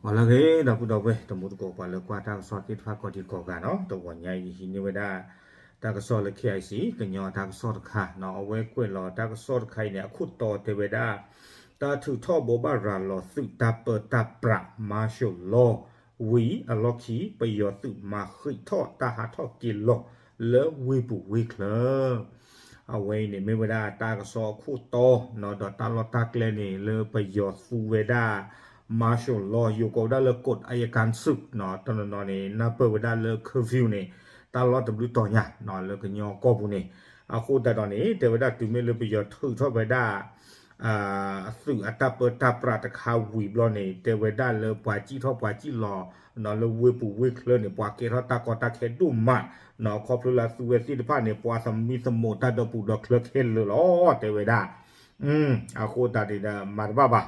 ပှၤလၢအဂ့ၤ ဒီပုၢ်ဒီဝဲၢ် တံၤသကိး ပှၤလၢကွၢ်တၢ်ကစီၣ်သ့ၣ်တဖၣ်ကိးဒံကိးဂၤနီၤ, တဂီၤညါအံၤ ယဟံးန့ၢ်ဝဲဒၣ် တၢ်ကစီၣ်လၢ KIC ကညီတၢ်ကစီၣ်တခါနီၤ, အဝဲကွဲးလီၤတၢ်ကစီၣ်တခါအံၤန့ၣ် အခိၣ်တီတဲဝဲဒၣ် တၢ်ထုးထီၣ်ဘိးဘၣ်ရၤလီၤသုးတၢ်ပၢတၢ်ပြး martial law ဝံၤအလီၢ်ခံ ပယီၤသုးမၤဃံးထီၣ်တၢ်ဟးထီၣ်က့ၤလီၤလၢဝ့ၢ်ပူၤဝ့ၢ်ချၢ အဝဲအံၤန့ၣ်မ့ၢ်ဝဲဒၣ်တၢ်ကစီၣ်အခိၣ်တီနီၤ, ဒီးတၢ်လီၢ်တၢ်ကျဲန့ၣ် လၢပယီၤသူဝဲဒၣ် martial law ယိၤကိးဝဲဒၣ်လၢ กฎอัยการศึกနီၤ, တနီၤနီၤန့ၣ် နၢ်ပၢၢ်ဝဲဒၣ်လၢ curfew န့ၣ် တၢ်လီၢ်တဘျုးတီၤညါနီၤ လၢကညီကီၢ်ပူၤန့ၣ်, အဃိသတးဒီးန့ၣ် တဲဝဲဒၣ်တုၤမ့ၢ်လၢပယီၤထုးထီၣ်ဝဲဒၣ် သုးအတၢ်ပၢတၢ်ပြးတခါဝံၤဘျီန့ၣ် တဲဝဲဒၣ်လၢပှၤစံၣ်ထီၣ်ပှၤစံၣ်လီၤနီၤ လၢဝ့ၢ်ပူၤဝ့ၢ်ချၢန့ၣ် ပှၤကဲထီၣ်တၢ်ကီတၢ်ခဲဒိၣ်မးနီၤ, ခီဖျိလၢအသုဝဲသ့ၣ်တဖၣ်န့ၣ် ပှၤသမံသမိးတၢ်ဒီပူၤဒီချၢခဲလၢာ်လီၤ တဲဝဲဒၣ်. အဃိသတးန့ၣ်ဒီး မၤတဘၣ်ဘၣ်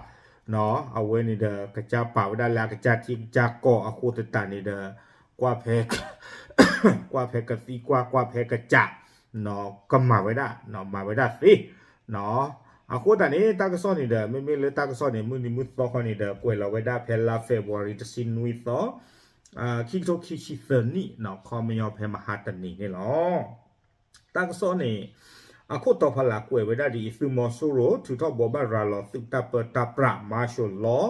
နီၤ, အဝဲန့ၣ်ဒီး ကစၢ်ပာ်ဝဲဒၣ်လၢအကစၢ်ထံကစၢ်ကီၢ်အဃိသတးန့ၣ်ဒီး ကွၢ်ဖဲ ကွၢ်ဖဲကသံကွၢ် ကွၢ်ဖဲကစးနီၤ ကမၤဝဲဒၣ်နီၤ မၤဝဲဒၣ်သ့ အဃိသတးန့ၣ် တၢ်ကစီၣ်န့ၣ်ဒီး မ့မ့ၢ်လၢတၢ်ကစီၣ်န့ၣ် မုၢ်နံၤမုၢ်သီခီန့ၣ်ဒီး ကွဲးလီၤဝဲဒၣ်ဖဲလါ February တဆံနွံသီ ခံကထိခံဆံသၢနံၣ်နီၤ, ခီပညီဖဲမဟါတနံၤန့ၣ်လီၤ. တၢ်ကစီၣ်န့ၣ် အခိၣ်တီဖီလာ်ကွဲးဝဲဒၣ်ဒ်အံၤ, သုးမီၤစိရိၤထုးထီၣ်ဘိးဘၣ်ရၤလီၤသုးတၢ်ပၢတၢ်ပြး martial law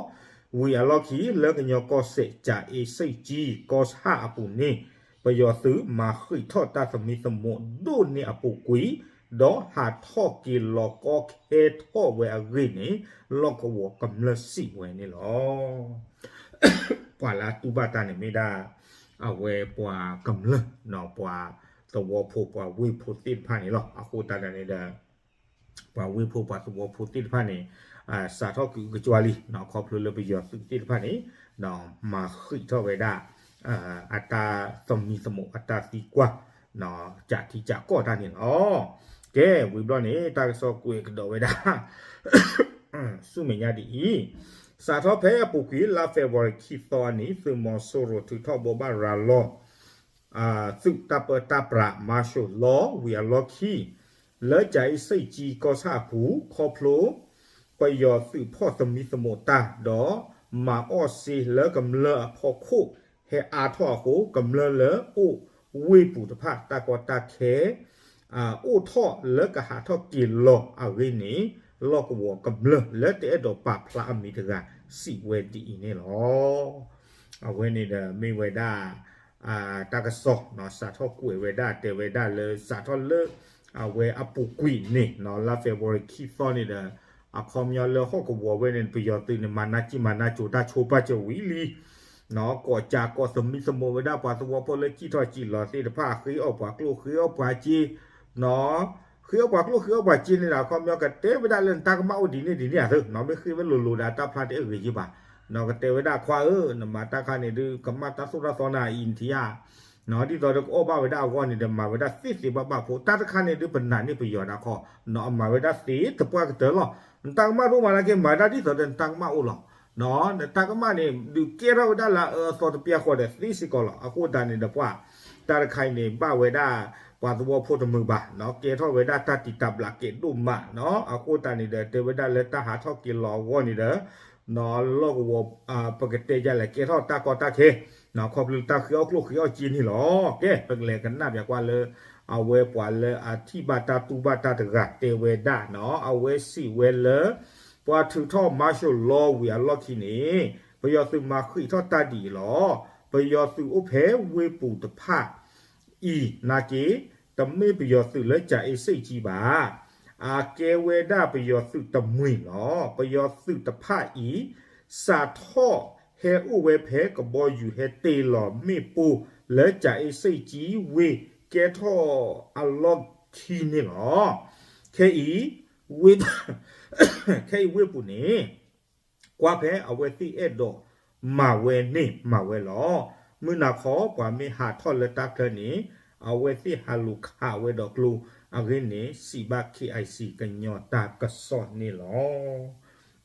ဝံၤအလီၢ်ခံ လၢကညီကီၢ်စဲၣ် ကၠၤအ့စ့ၣ်ကၠံ ကီၢ်ဆၣ်အပူၤန့ၣ် ပယီၤသုးမၤဃံးထီၣ်တၢ်သမံသမိးဒိၣ်န့ၢ်အပူၤကွံာ် ဒီးဟးထီၣ်က့ၤလီၤကီခဲထီၣ်ဝဲအဂ့ၢ်န့ၣ် လီၢ်ကဝီၤကမျၢၢ်စံးဝဲန့ၣ်လီၤ. ပှၤလၢအတူၢ်ဘၣ်တၢ်န့ၣ်မ့ၢ်ဒၣ် အဝဲပှၤကမျၢၢ်နီၤ, ပှၤသဝီဖိ ပှၤဝ့ၢ်ဖိသ့ၣ်တဖၣ်န့ၣ်လီၤ. အဃိသတးန့ၣ်ဒီး ပှၤဝ့ၢ်ဖိပှၤသဝီဖိသ့ၣ်တဖၣ်န့ၣ် စးထီၣ်ကအုကကွၢ်လံနီၤ, ခီဖျိလၢပယီၤသုးသ့ၣ်တဖၣ်န့ၣ် မၤဃံးထီၣ်ဝဲဒၣ် အတၢ်သမံသမိး အတၢ်သံကွၢ် ကးထံကးကီၢ်တၢ်န့ၣ်လီၤ. ကဲ ဝံၤဘျီန့ၣ် တၢ်ကစီၣ်ကွဲးကဒီးဝဲဒၣ် ဆူမဲာ်ညါဒ်အံၤ, စးထီၣ်ဖဲအပူၤကွံာ် လါ February ခံသီအနံၤ သုးမီၤစိရိၤထုးထီၣ်ဘိးဘၣ်ရၤလီၤ သုးတၢ်ပၢတၢ်ပြး martial law ဝံၤအလီၢ်ခံ လၢကၠၤအ့စ့ၣ်ကၠံ ကီၢ်ဆၣ်အပူၤ ခီဖျိ ပယီၤသုးဖီၣ်သမံသမိးတၢ် ဒီးမၤအီၣ်စ့လၢကမျၢၢ်အဖီခိၣ် ဟဲအါထီၣ်အဃိ ကမျၢၢ်လၢအိၣ်ဝ့ၢ်ပူၤတဖၣ် တၢ်ကီတၢ်ခဲ အိၣ်ထီၣ်လၢကဟးထီၣ်က့ၤလီၤအဂ့ၢ်န့ၣ် လီၢ်ကဝီၤကမျၢၢ်လၢတအဲၣ်ဒိးပာ်ဖျါအမံၤတဂၤ စံးဝဲဒ်အံၤန့ၣ်လီၤ. အဝဲန့ၣ်ဒီးမ့ၢ်ဝဲဒၣ် တၢ်ကစီၣ်နီၤ, စးထီၣ်ကွဲးဝဲဒၣ် တဲဝဲဒၣ်လၢ စးထီၣ်လၢ အဝဲအပူၤကွံာ်န့ၣ်နီၤ, လါ February ခံသီန့ၣ်ဒီး အခီပညီလၢဟီၣ်ကဝီၤဝဲန့ၣ် ပယီၤသုးန့ၣ် မၤနးစံၣ်မၤနးစိၤတၢ်ဆိပာ်စၢၤဝံၤလံနီၤ, ကိးကးကိးသမံသမိးဝဲဒၣ်ပှၤသဝီဖိလၢစံၣ်ထီၣ်စံၣ်လီၤသ့ၣ်တဖၣ် ဃ့အီၣ်ပှၤကျိၣ်ဃ့အီၣ်ပှၤစ့နီၤ, ဃ့အီၣ်ပှၤကျိၣ်ဃ့အီၣ်ပှၤစ့န့ၣ်ဒီး အခီပညီကတဲဝဲဒၣ်လၢနတၢ်ကမၣ်အိၣ်ဒ်န့ၣ်ဒ်န့ၣ်အသိးနီၤ, မ့ၢ်ဃ့ဝဲလိၤလိၤဒီးတၢ်ဖျါတအဲၣ်ဂ့ၤယ့ၢ်ဘၣ်နီၤ, ကတဲဝဲဒၣ်ခွါဧၢ, နမၤတၢ်ခါန့ၣ်ဒုး ကမၣ်တၢ်သိၣ်တၢ်သီနၤအံၤနထံၣ်ဧါ ဒ်သိးဒီးကအိၣ်ဘၣ်ဝဲဒၣ်အဂီၢ်န့ၣ်ဒီး မၤဝဲဒၣ်သ့သ့ဘၣ်ဘၣ်ဖိ, တၢ်တခါန့ၣ်ဒုး ပနာ်န့ၢ်ပယီၤဒၣ်ခီ, အမၤဝဲဒၣ်သ့သပှၢ်ကတၢၢ်လီၤ. နတၢ်ကမၣ်တအိၣ်မးနာ်က့ မၤဝဲဒၣ်ဒ်သိးဒီးနတၢ်ကမၣ်အိၣ်လီၤ. နတၢ်ကမၣ်န့ၣ် ဒုးကဲထီၣ်ဝဲဒၣ်လၢအအၢအသီတပျၢ်ဃီဒီးသ့စ့ၢ်ကီးလီၤ. အဃိသတးန့ၣ်ဒီးပှၤ တၢ်တခါအံၤန့ၣ် ဘၣ်ဝဲဒၣ် ပှၤသဝီဖိတမုာ်ဘၣ်နီၤ, ကဲထီၣ်ဝဲဒၣ်တၢ်တံာ်တာ်ဘျးကဲဒိၣ်မးနီၤ. အဃိသတးန့ၣ်ဒီး တဲဝဲဒၣ်လၢတၢ်ဟးထီၣ်က့ၤလီၤအဂီၢ်န့ၣ်ဒီး နီၤ လီၢ်ကဝီၤ ပကတဲယၤလဲၣ် ကဲထီၣ်တၢ်ကီတၢ်ခဲ ခီဖျိတၢ်ဃ့အီၣ်ကျိၣ်ဃ့အီၣ်စ့န့ၣ်လီၤ. ကဲ ပကလဲၤကနၣ်ပၠးကွၢ်လၢ အဝဲပှၤလၢအထံၣ်ဘၣ်တၢ်တူၢ်ဘၣ်တၢ်တဂၤတဲဝဲဒၣ်နီၤ, အဝဲစံးဝဲလၢ ပှၤထုးထီၣ် martial law ဝံၤအလီၢ်ခံန့ၣ် ပယီၤသုးမၤဃံးထီၣ်တၢ်ဒ်အံၤလီၤ. ပယီၤသုးအိၣ်ဖဲဝ့ၢ်ပူၤတဖၣ် အံၤ နာ်က့ တမ့ၢ်ပယီၤသုးလၢကၠၤအ့စ့ၣ်ကၠံဘၣ်. အကဲဝဲဒၣ်ပယီၤသုးတမှံၤလီၤ. ပယီၤသုးတဖၣ်အံၤ စးထီၣ်ဟဲအိၣ်ဝဲဖဲကဘီယူၤဟဲတ့ၢ်လီၤမ့ၣ်ပိၢ်လၢကၠၤအ့စ့ၣ်ကၠံဝ့ၢ် ကဲထီၣ်အလီၢ်ခံန့ၣ်လီၤ. ခဲအံၤ ဝ့ၢ် ခဲအံၤဝ့ၢ်ပူၤန့ၣ် ကွၢ်ဖဲအဝဲသ့ၣ်အဲၣ်ဒိးမၤဝဲန့ၣ်မၤဝဲလီၤ. မုၢ်နၤခီ ပှၤမ့ၢ်ဟးထီၣ်လၢတၢ်ချၢန့ၣ် အဝဲသ့ၣ်ဟးလူၤခးဝဲဒီးကျိအဂ့ၢ်န့ၣ် စံးဘၣ် KIC ကညီတၢ်ကစီၣ်န့ၣ်လီ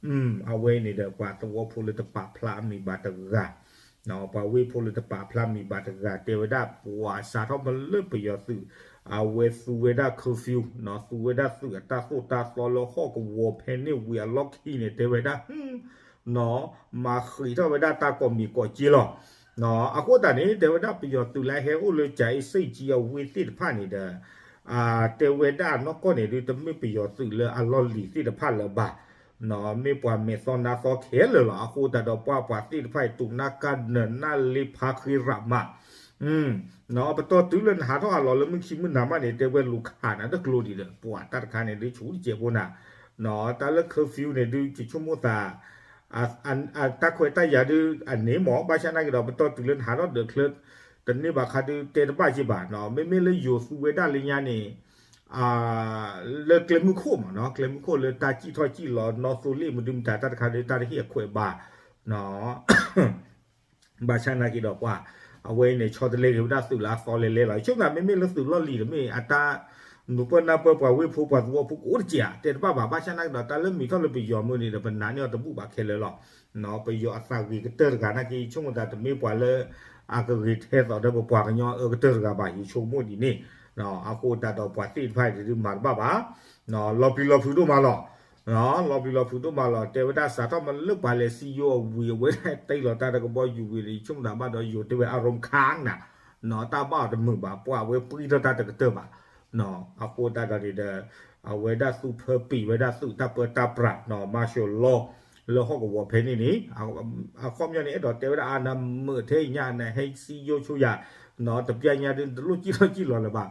ၤ. အဝဲန့ၣ်ဒီး ပှၤသဝီဖိလၢတပာ်ဖျါအမံၤဘၣ်တဂၤ ပှၤဝ့ၢ်ဖိလၢတပာ်ဖျါမံၤဘၣ်တဂၤ တဲဝဲဒၣ် ပှၤစးထီၣ်မ့ၢ်လၢပယီၤသုး အဝဲသူဝဲဒၣ် curfew သူဝဲဒၣ်သုးအတၢ်သိၣ်တၢ်သီလၢဟီၣ်ကဝီၤဖဲန့ၣ်ဝံၤအလီၢ်ခံန့ၣ် တဲဝဲဒၣ် နီၢ် မၤဃံးထီၣ်ဝဲဒၣ်တၢ်ကိးမံၤကိးက့လီၤ. အဃိသတးန့ၣ် တဲဝဲဒၣ်ပယီၤသုးလၢအဟဲအိၣ်လၢကၠၤအ့စ့ၣ်ကၠံအဝ့ၢ်သ့ၣ်တဖၣ်န့ၣ်ဒီး တဲဝဲဒၣ်နီၢ်ကီၢ်န့ၣ်ဒုး တမ့ၢ်ပယီၤသုးလၢအလီၢ်လံၤသ့ၣ်တဖၣ်လၢၤဘၣ်, မ့ၢ်ပှၤမဲာ်သီနါသီခဲလၢာ်လီၤ. အဃိသတးဒီးပှၤပှၤသ့ၣ်တဖၣ်အံၤ တူာ်နၢ်ကါနၢၤနၢ်လ့ဖါဃ့ရးမး ပတီၢ်တုၤလၢနဟးထီၣ်ဟးလီၤလၢမုၢ်ခံမုၢ်နၤမးန့ၣ် တဲဝဲလူၤခးနၤတကျိၤဒံးဒီး ပှၤတၢ်တခါန့ၣ်ဒုးဆူၣ်တစဲးဖိနၤ, တၢ်လၢ curfew န့ၣ်ဒုး ယဆိကမိၣ်သး တၢ်ခွဲးတၢ်ယာ်ဒုးအန့ၣ်မ့ၢ် ဘၣ်ဆၣ်နာ်က့ဒီး ပတီၢ်တုၤလၢနဟးထီၣ်ဒၢးချၢ တန့ၢ်ဘၣ်ခါဒုးတဲတဘၣ်က့ဘၣ်, မ့မ့ၢ်လၢယိၤသူဝဲဒၣ်လၢညါန့ၣ် လၢကျဲမုၢ်ခိၣ်မ့ၢ်နီၢ် ကျဲမုၢ်ခိၣ်လၢတၢ်စံၣ်ထီၣ်စံၣ်လီၤ နီၣ်သိလ့ၣ်မဒုမတၤတၢ်တခါဒုး တၢ်တဟ့ၣ်အခွဲးဘၣ် ဘၣ်ဆၣ်နာ်က့ဒီးပှၤ အဝဲအံၤန့ၣ် ဆီတလဲက့ၤဝဲဒၣ်သုးလၢအသီလဲၤလဲၤလီၤ. ယဆိကမိၣ်သးမ့မ့ၢ်လၢသုးလီၢ်လံၤတမ့ၢ် အတၢ်နုာ်ပၢၢ်နၢ်ပၢၢ်ပှၤဝ့ၢ်ဖိပှၤသဝီဖိကအိၣ်တစဲးဧါ တဲတဘၣ်ဘၣ်. ဘၣ်ဆၣ်နာ်က့ဒီး တၢ်လၢမံၤထီၣ်လၢပယီၤမုၢ်န့ၣ်ဒီး ပနာ်န့ၢ်အီၤတဘူၣ်ဘၣ်ခဲလၢာ်လီၤ. ပယီၤအသးဂ့ၤကတၢၢ်တဂၤနာ်က့ ယဆိကမိၣ်သးတမ့ၢ်ပှၤလၢ အကဂ့ၤထဲသိးဒီးပပှၤကညီအၢကတၢၢ်တဂၤဘၣ် ယဆိကမိၣ်ဒ်န့ၣ်. အဃိသတးဒီးပှၤသ့ၣ်တဖၣ်အံၤဒုးမၤတဘၣ်ဘၣ် လီၤပျံၤလီၤဖုးဒိၣ်မးလီၤ. လီၤပျံၤလီၤဖုးဒိၣ်မးလီၤ. တဲဝဲဒၣ်စးထီၣ်မးလၢပှၤလဲၤစံယိအဝံၤ အဝဲဒၣ်တ့လီၤတၢ်တကဘီယူၤဝံၤန့ၣ် ယဆိကမိၣ်သးဘၣ်ဒီးယိၤတဲဝဲ အရူမ်ခါနၤ တၢ်ဘၣ်အီၤတမုာ်ဘၣ် ပှၤအဝဲပှံထီၣ်တၢ်တကတၢၢ်ဘၣ်. အဃိသတးဒီးန့ၣ်ဒီး အဝဲဒၣ်သူဖၢပံာ်ဝဲဒၣ်သုးတၢ်ပၢတၢ်ပြး martial law လၢဟီၣ်ကဝီၤဖဲန့ၣ်န့ၣ် အခီပညီန့ၣ် အဲၣ်ဒိးတဲဝဲဒၣ်အနမုာ်ထဲအံၤညါ နဟဲစံယိဆိယၤ တပျၢ်ညါဒုး တလိၣ်စံၣ်ထီၣ်စံၣ်လီၤလၢၤဘၣ်.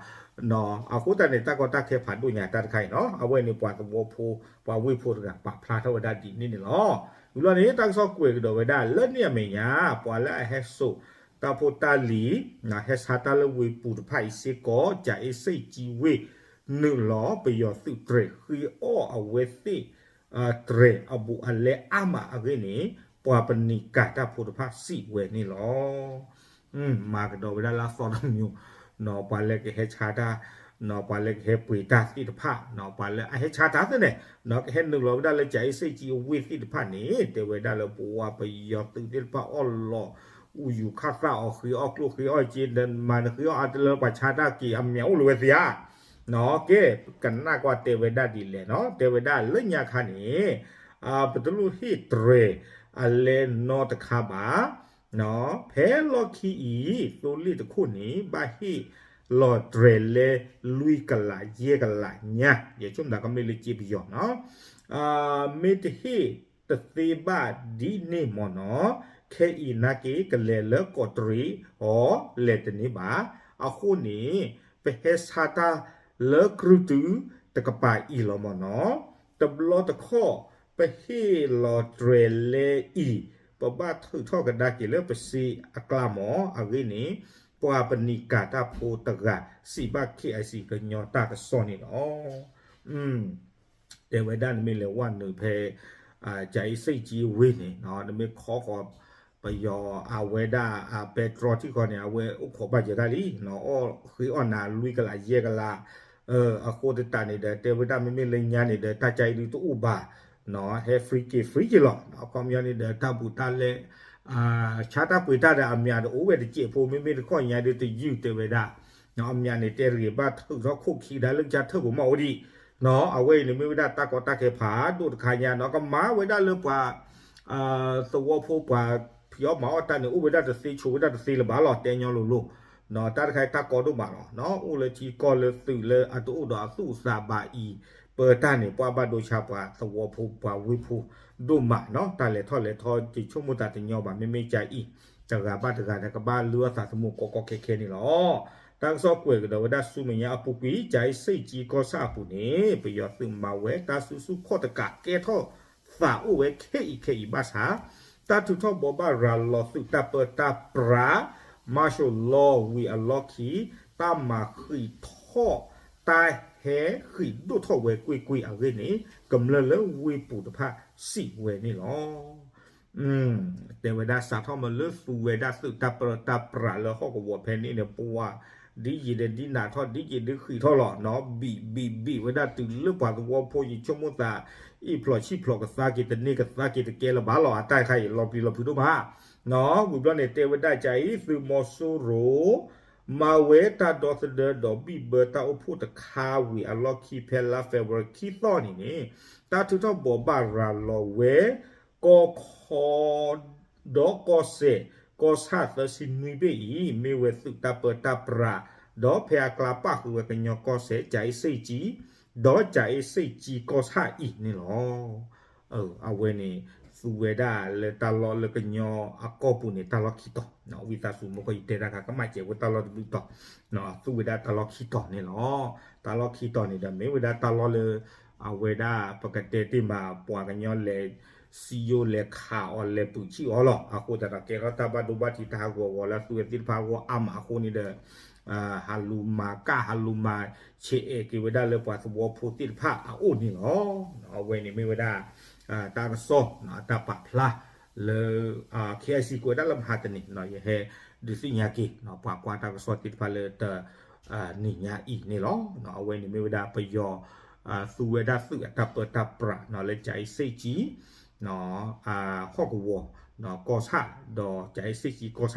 အဃိသတးန့ၣ် တၢ်ကီတၢ်ခဲဖးဒိၣ်ညါတၢ်တခါအံၤနီၤ အဝဲန့ၣ်ပှၤသဝီဖိ ပှၤဝ့ၢ်ဖိတဂၤပာ်ဖျါထီၣ်ဝဲဒၣ်ဒ်န့ၣ်န့ၣ်လီၤ. ဝံၤလီၤန့ၣ် တၢ်ကစီၣ်ကွဲးကဒီးဝဲဒၣ်လၢန့ၣ်အမဲာ်ညါ ပှၤလၢအဟဲစိာ်တၢ်ဖိတၢ်လံၤ ဟဲဆါတၢ်လၢဝ့ၢ်ပူၤတဖၣ်အံၤစ့ၢ်ကီး ကၠၤအ့စ့ၣ်ကၠံဝ့ၢ် နုာ်လီၤပယီၤသုးတြဲၤဃ့အီၣ်အဝဲသ့ၣ် တြဲၤအဘူးအလဲအါမးအဂ့ၢ်န့ၣ် ပှၤပနံာ်ကၤတၢ်ဖိတဖၣ်စံးဝဲန့ၣ်လီၤ. မၤကဒီးဝဲဒၣ်လၢအသီတမံၤ ပှၤလၢကဟဲဆါတၢ် ပှၤလၢကဟဲပှ့ၤတၢ်သ့ၣ်တဖၣ် ပှၤလၢအဟဲဆါတၢ်သ့ၣ်န့ၣ် ကဟဲနုာ်လီၤဝဲဒၣ်လၢကၠၤအ့စ့ၣ်ကၠံအဝ့ၢ်သ့ၣ်တဖၣ်န့ၣ် တဲဝဲဒၣ်လၢပဝဲပယီၤသုးသ့ၣ်တဖၣ်အီၣ်လီၤ အူယူၤခၣ်သၣ်အီၤ ဃ့အီၣ်ကျိၣ်ဃ့အီၣ်စ့ မၤနဃ့အီၣ်အါတလၢပှၤဆါတၢ်က့ၤအမံၤအိၣ်လၢၤဝဲသ့ဧါ. ကဲ ကနၣ်ကွၢ်တဲဝဲဒၣ်ဒ်လဲၣ်နီၤ တဲဝဲဒၣ်လၢညါခါန့ၣ် ပတလိၣ်ဟ့ၣ်တြဲၤအလဲနီတခါဘၣ် ဖဲလီၢ်ခံအံၤ သိလ့ၣ်တခိၣ်န့ၣ် ဘၣ်ဟ့ၣ်လီၤတြဲၤလဲလွံၢ်ကလးယဲၢ်ကလးညါ ယဆိကမိၣ်သးကမ့ၢ်လၢကၠ့ပယီၤနီၤ မ့ၢ်တဟ့ၣ်တသ့ဘၣ်ဒ်န့ၣ်မ့ၢ်နီၤ ခဲအံၤနာ်က့ ကလဲၤလၢကီးတရံးအီၤလဲၤတန့ၢ်ဘၣ်. အဃိန့ၣ် ပဟဲဆါတၢ်လၢကြုးတုၤတကပၤအံၤလီၤမ့ၢ်နီၤ တဘျီတခီၣ် ပဟ့ၣ်လီၤတြဲၤလဲအံၤ ပဘၣ်ထုးထီၣ်ကဒါက့ၤလၢပစ့အကျါမ့ၢ်အဂ့ၢ်န့ၣ် ပှၤပနံာ်ကၤတၢ်ဖိတဂၤ စံးဘၣ် KIC ကညီတၢ်ကစီၣ်န့ၣ်လီၤ. တဲဝဲဒၣ်နမ့ၢ်လဲၤဝဲနုာ်ဖဲ ကၠၤအ့စ့ၣ်ကၠံဝ့ၢ်န့ၣ် နမ့ၢ်ခီဃီၤ ပယီၤအဝဲဒၣ် ပဲတြီထံၣ်ဃီန့ၣ် အဝဲအိၣ်ခိးဘၣ်ယဲၤတၢ်လံ အီၣ်ဃ့အီၣ်နၤလွံၢ်ကလးယဲၢ်ကလး အဃိသတးန့ၣ်ဒီး တဲဝဲဒၣ်မ့မ့ၢ်လၢညါန့ၣ်ဒီး တၢ်ကၠါအံၤဒုးတအိၣ်ဘၣ် ဟဲ free က့ၤ free က့ၤလီၤ. အခီပညီန့ၣ်ဒီး တၢ်ဘူးတၢ်လဲ ဆါတၢ်ပှ့ၤတၢ်ဒီးအမံၤတအိၣ်ဝဲတစဲးဖိ မ့မ့ၢ်တခီညါဒုးတယုၢ်တဲဝဲဒၣ် အမံၤန့ၣ် တဲတဂ့ၤဘၣ်ထုးထီၣ်ခိၣ်ခံဒါလၢကစၢ်ထၢၣ်ပူၤမးအိၣ်ဒံး အဝဲအံၤန့ၣ်မ့ၢ်ဝဲဒၣ်တၢ်ကီတၢ်ခဲဖးဒိၣ်တခါညါနီၤ ကမၤဝဲဒၣ်လၢပှၤ သဝီဖိပှၤဖံးအီၣ်မၤအီၣ်တၢ်န့ၣ် အိၣ်ဝဲဒၣ်တသ့ ဆိးဝဲဒၣ်တသ့လၢၤဘၣ်လီၤ တဲညီလိၤလိၤ တၢ်တခါအံၤတၢ်ကီဒိၣ်မးလီၤ အိၣ်လၢထံကီၢ်လၢသုးလၢအတအိၣ်ဒီးအသူၣ်အသးဘၣ်အံၤ ပၢတၢ်န့ၣ် ပှၤဘၣ်ဒိဆါပှၤသဝီဖိပှၤဝ့ၢ်ဖိဒိၣ်မးနီၤ တၢ်လဲၤထီၣ်လဲၤထီ ယဆိကမိၣ်သးတညီဘၣ် မ့မ့ၢ်ကၠါအံၤ တဂၤဘၣ်တဂၤဒီးကဘၣ်လုၢ်အီၣ်သးသမူကီကီခဲခဲန့ၣ်လီၤ. တၢ်ကစီၣ်ကွဲးကဒီးဝဲဒၣ်ဆူမဲာ်ညါအပူၤကွံာ် ကၠၤအ့စ့ၣ်ကၠံကီၢ်ဆၣ်အပူၤန့ၣ် ပယီၤသုးမၤဝဲတၢ်စုဆူၣ်ခီၣ်တကးကဲထီၣ်သးအိၣ်ဝဲခဲအံၤခဲအံၤဘၣ်ဆၣ် တၢ်ထုးထီၣ်ဘိးဘၣ်ရၤလီၤသုးတၢ်ပၢတၢ်ပြး martial law ဝံၤအလီၢ်ခံ တၢ်မၤဃံးထီၣ် တၢ်ဟဲဃံးဒိၣ်ထီၣ်ဝဲကွ့ၢ်ကွ့ၢ်အဂ့ၢ်န့ၣ် ကမျၢၢ်လၢဝ့ၢ်ပူၤတဖၣ်စံးဝဲန့ၣ်လီၤ. တဲဝဲဒၣ်စးထီၣ်မးလၢသူဝဲဒၣ်သုးတၢ်ပၢတၢ်ပြးလၢဟီၣ်ကဝီၤဖဲန့ၣ်န့ၣ် ပဝဲ ဒ်ယံာ်ဒီးဒ်နးထီၣ် ဒ်ယံာ်ဒ်ဃံးထီၣ်လီၤနီၤ ဘံၣ်ဘံၣ်ဘံၣ်ဝဲဒၣ်တုၤလၢပှၤသဝီဖိ ယဆိကမိၣ်သး အ့ၣ်ဖျိးဆံၣ်ဖျိးကသါက့ၤတန့ၢ်ကသါက့ၤတကဲလၢၤဘၣ်လီၤ အတၢ်ခါအံၤ လီၤပျံၤလီၤဖုးဒိၣ်မး ဝံၤဘျီန့ၣ် တဲဝဲဒၣ်ကၠၤအံၤသုးမီၤစိရိၤ မၤဝဲတၢ်ဒီသဒၢဒီးဘံၣ်ဘၢတၢ်အိၣ်ဖှိၣ်တခါဝံၤအလီၢ်ခံဖဲလါ February ခံသီန့ၣ်န့ၣ် တၢ်ထုးထီၣ်ဘိးဘၣ်ရၤလီၤဝဲ ကီၢ်ခီ ဒီးကီၢ်စဲၣ် ကီၢ်ဆၣ်သၢဆံနွံဘ့ၣ်အံၤ မ့ၢ်ဝဲသုးတၢ်ပၢတၢ်ပြး ဒီးဖဲအကျါပၣ်ဃုာ်ဝဲကညီကီၢ်စဲၣ် ကၠၤအ့စ့ၣ်ကၠံ ဒီးကၠၤအ့စ့ၣ်ကၠံကီၢ်ဆၣ်အံၤန့ၣ်လီၤ. အဝဲန့ၣ် သူဝဲဒၣ်လၢတၢ်လီၢ်လၢကညီအကီၢ်ပူၤန့ၣ် တၢ်လီၢ်ခံတီၤ, ဝံသးစူၤမ့ၢ်ဃီယတဲတၢ်ခါကမၣ်စဲးဝဲတၢ်လီၢ်တဘျုးတီၤ, သူဝဲဒၣ်တၢ်လီၢ်ခံတီၤန့ၣ်လီၤ. တၢ်လီၢ်ခံတီၤန့ၣ်ဒီး မ့ၢ်ဝဲဒၣ်တၢ်လီၢ်လၢ အဝဲဒၣ်ပကတဲတ့ၢ်မး ပှၤကညီလဲၤစံယိၣ်လဲၤခးအီၤလဲၤပုာ်ဆံၣ်အီၤလီၤ. အဃိသတးဒီး ကဲထီၣ်တၢ်ဘၣ်ဒိဘၣ်ထံးတၢ်ဟးဂူာ်ဟးဂီၤလၢအသူဝဲသ့ၣ်တဖၣ်အဂီၢ်အါမးအဃိန့ၣ်ဒီး ဟးလူၤမၤကၣ် ဟးလူၤမၤဆဲးအဲၣ်က့ၤဝဲဒၣ်လၢပှၤသဝီဖိသ့ၣ်တဖၣ်အအိၣ်န့ၣ်လီၤ. အဝဲန့ၣ်မ့ၢ်ဝဲဒၣ် တၢ်ကစီၣ် တၢ်ပာ်ဖျါလၢ KIC ကွဲးဒၣ်လၢမဟါတနံၤ ယဟဲဒုးသ့ၣ်ညါက့ၤ ပှၤကွၢ်တၢ်ကစီၣ်သ့ၣ်တဖၣ်လၢတနံၤညါအံၤန့ၣ်လီၤ. အဝဲန့ၣ်မ့ၢ်ဝဲဒၣ်ပယီၤ သူဝဲဒၣ်သုးအတၢ်ပၢတၢ်ပြးလၢကၠၤအ့စ့ၣ်ကၠံ ဟီၣ်ကဝီၤ ကီၢ်ဆၣ် ဒီးကၠၤအ့စ့ၣ်ကၠံကီၢ်ဆၣ် ကီး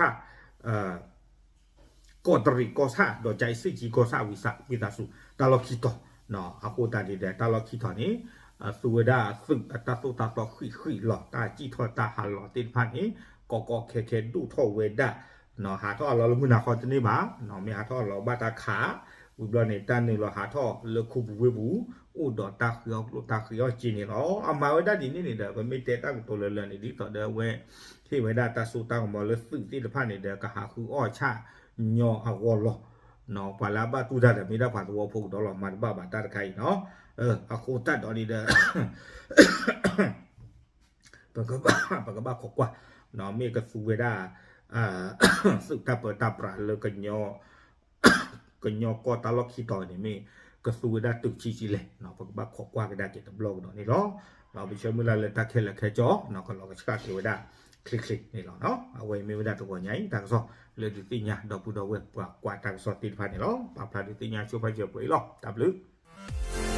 တရံးကီၢ်ဆၣ် ဒီးကၠၤအ့စ့ၣ်ကၠံကီၢ်ဆၣ် ဝံသးစူၤ တၢ်လီၢ်ခံတီၤ အဃိသတးန့ၣ်ဒီး တၢ်လီၢ်ခံတီၤန့ၣ် သူဝဲဒၣ်သုးအတၢ်သိၣ်တၢ်သီဃံးဃံးလီၤ တၢ်စံၣ်ထီၣ်တၢ်ဟးလီၤသ့ၣ်တဖၣ်န့ၣ် ကီကီခဲခဲဒိၣ်ထီၣ်ဝဲဒၣ် ဟးထီၣ်အလီၢ်လၢမုၢ်နၤခီတန့ၢ်ဘၣ် မ့ၢ်ဟးထီၣ်အလီၢ်ဘၣ်တၢ်ခး ဝံၤဘျီန့ၣ် တၢ်နုာ်လီၤဟးထီၣ်လၢခူပူၤဝ့ၢ်ပူၤ အိၣ်ဒီးတၢ်ဃ့အီၣ်ကျိၣ်တၢ်ဃ့အီၣ်စ့န့ၣ်လီၤ. အမၤဝဲဒၣ်ဒ်န့ၣ်န့ၣ်ဒီး ပမ့ၢ်တဲတၢ်ကတိၤလၢလၢန့ၣ် ဒ်သိးဒီးအဝဲ ဟ့ၣ်ဝဲဒၣ်တၢ်စိတၢ်ကမီၤလၢသုးသ့ၣ်တဖၣ်န့ၣ်ဒီး ကဟးဃုအီၣ်ဆၣ်ညီအဂီၢ်လီၤ. ပှၤလၢအဘၣ်တူၢ်တၢ်ဒီး မ့ၢ်ဒၣ်ပှၤသဝီဖိကဒီးလီၤ မၤတဘၣ်ဘၣ်တၢ်တခါအံၤနီၤ. အဃိသတးဒီးန့ၣ်ဒီး ပကဘၣ်ခိးကွၢ် မ့ၢ်ကသူဝဲဒၣ် သုးတၢ်ပၢတၢ်ပြးလၢ ကညီကီၢ်တၢ်လီၢ်ခံတီၤန့ၣ် မ့ၢ်ကသူဝဲဒၣ်တုၤဆံးဆံးလဲၣ် ပကဘၣ်ခိးကွၢ်ကဒါက့ၤတဘျီကဒီးန့ၣ်လီၤ. ပဆၢမုၢ်လၢ်လၢတၢ်ခဲလၢာ်ခဲဆ့ ကလီၤကဆှၣ်က့ၤဝဲဒၣ်ချ့ချ့န့ၣ်လီၤ. အဝဲအံၤမ့ၢ်ဝဲဒၣ်တဂီၤညါအံၤ တၢ်ကစီၣ်လၢဒုးသ့ၣ်ညါဒီပုၢ်ဒီဝဲၢ်ပှၤကွၢ်တၢ်ကစီၣ်သ့ၣ်တဖၣ်န့ၣ်လီၤ. ပာ်ဖျါဒုးသ့ၣ်ညါဆိဖးစၢၤပှဲၤအံၤလီၤ. တၢ်ဘျုး